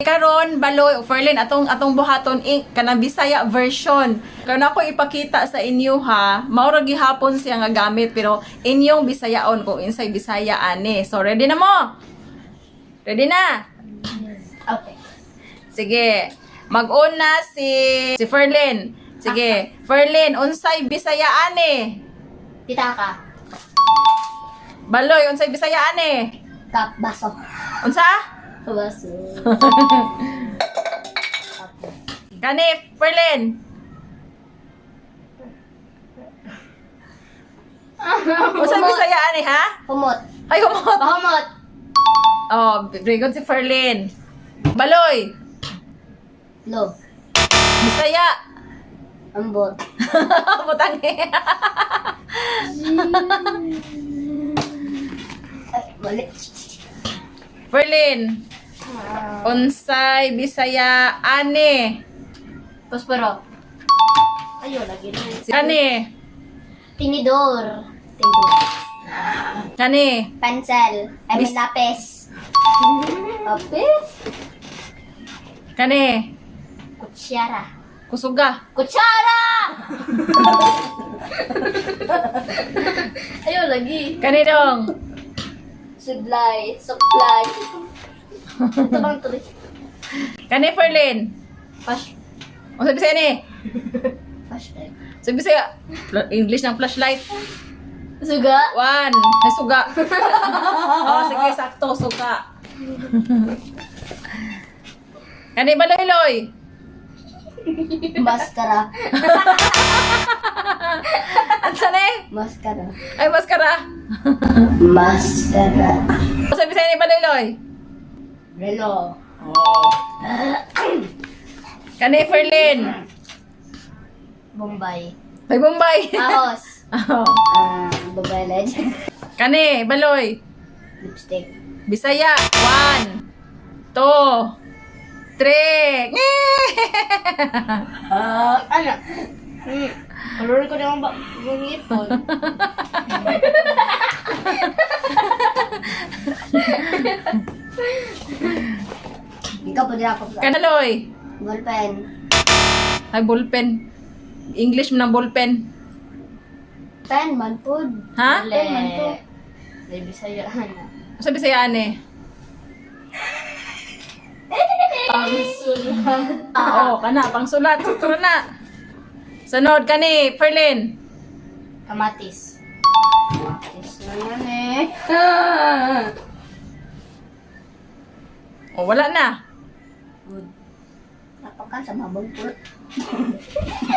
Karon, Baloy o Ferlin, atong buhaton kanang Bisaya version. Karon ako ipakita sa inyo ha. Mao ra gihapon siya nga gamit pero inyong Bisayaon kung insay Bisaya ani. So ready na mo? Ready na? Okay. Sige. Mag-una si Ferlin. Sige. Ferlin, unsay Bisaya ani? Pitaka. Baloy, unsay Bisaya ani? Cup. Baso. Unsa? Baso. Kani, Ferlin. Unsay Bisaya ani ha? Humot. Ay, humot. Pahumot. Oh, very good si Ferlin. Baloy, Lo. Bisaya. Ambot. Butang eh. Ay, mali. Ferlin, unsay Bisaya ani? Posporo. Ayun, lagi na. Kani, Tinidor. Tinidor. kani, Pencil. I mean, lapis. Lapis? Kani, Kutsara. Kusuga. Kutsara! Ayun, lagi. Kani dong. Supply. Supply. Ito bang tuloy? Kani, Ferlin. Flash. Unsay Bisaya ni? Flashlight. Unsay Bisaya? English ng flashlight. Suga. One. Ay, suga. Oh, sige, sakto, suga. Kani, Baloy-loy. Mascara. Ano ni? Mascara. Ay, maskara. Mascara. Unsay Bisaya ni, Baloy-loy? Relo. Oh. Kani, Ferlin. Bombay. Ay, Bombay. Ahos. Oh. Bombay Legend. Kani, Baloy. Lipstick. Bisaya. One, two, three. Ano? Color ko na ba? Yung ipon. Ikaw pa din ako. Kanaloy. Ballpen. Ay, ballpen. English mo ng ballpen. Pen man po. Ha? Pen man po. May Bisaya na. Sa Bisaya eh. Pangsulat. Oo, kana, pangsulat. Tara na. Sunod, kani, Ferlin. Kamatis. Kamatis naman eh. Oh, wala na. Good. Napakan sa mabang po.